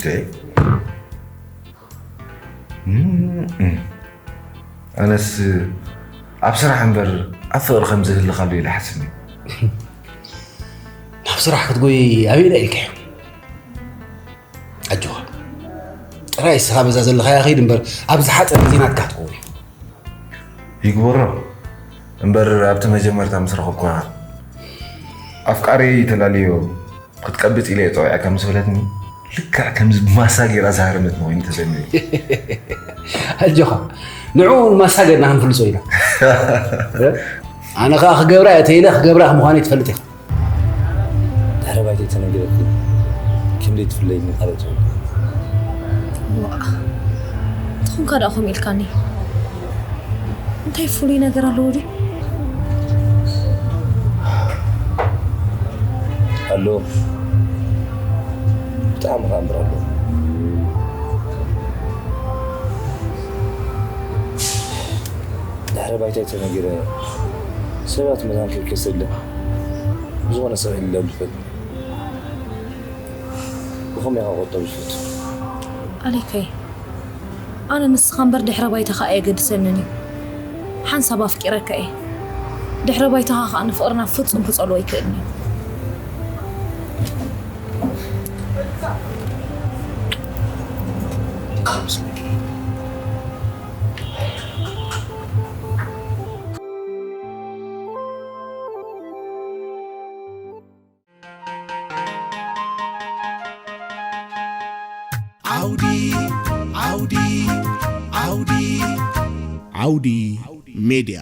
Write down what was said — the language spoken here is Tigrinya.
ደይ? እም፣ እም። ኣነስ ኣብ ስራሕ እምበር ኣብ ፍቕሪ ከም ዝህልኻሉ ኢለ ሓስብኒ። ናብ ስራሕ ክትጎይ ኣበይ ኢልካዮ? ኣጆኻ፣ ጥራይ እስኻ በዛ ዘለኻያ ኸይድ እምበር ኣብ ዝሓፀረ ግዜ ናትካ ክትከውን እያ። ይግበሮ እምበር ኣብቲ መጀመርታ ምስ ረኸብኩኻ ኣፍቃሪ ተላልዮ ክትቀብፅ ኢለ እየ ፀዊዐካ ምስ በለትኒ፣ ልክዕ ከምዚ ብማሳ ገይራ ዝሃረመት መሆይኑ ተሰሚዑ። ኣጆኻ፣ ንዕኡ እውን ማሳ ገርና ክንፍልሶ ኢና። ኣነ ከዓ ክገብራ እየ ተይለ ክገብራ ምዃነይ ትፈልጥ ኢኻ። ድሕረ ባይተይ ተነጊረኪ ክንደይ ትፍለይኒ ማለት እዩ። ትኹንካ ደኣ ከምኡ ኢልካኒ። እንታይ ፍሉይ ነገር ኣለዎ ድዩ? ኣሎ፣ ብጣዕሚ ከዓ እምበር ኣሎ። ድሕረ ባይታይ ተነጊረ ሰባት መታን ከይከሰለ ብዝኾነ ሰብ ሕልለ ልፈት ብኸመይ ኢኻ ቆጠብ ዝፈቱ? ኣሌከይ፣ ኣነ ንስኻ እምበር ድሕረ ባይታኻ ኣየገድሰንን እዩ። ሓንሳብ ኣፍቂረካ እየ። ድሕረ ባይታኻ ከዓ ንፍቕርና ፍጹም ክጸልዎ ኣይክእልን እዩ። ዓውዲ ዓውዲ ዓውዲ ዓውዲ ሜድያ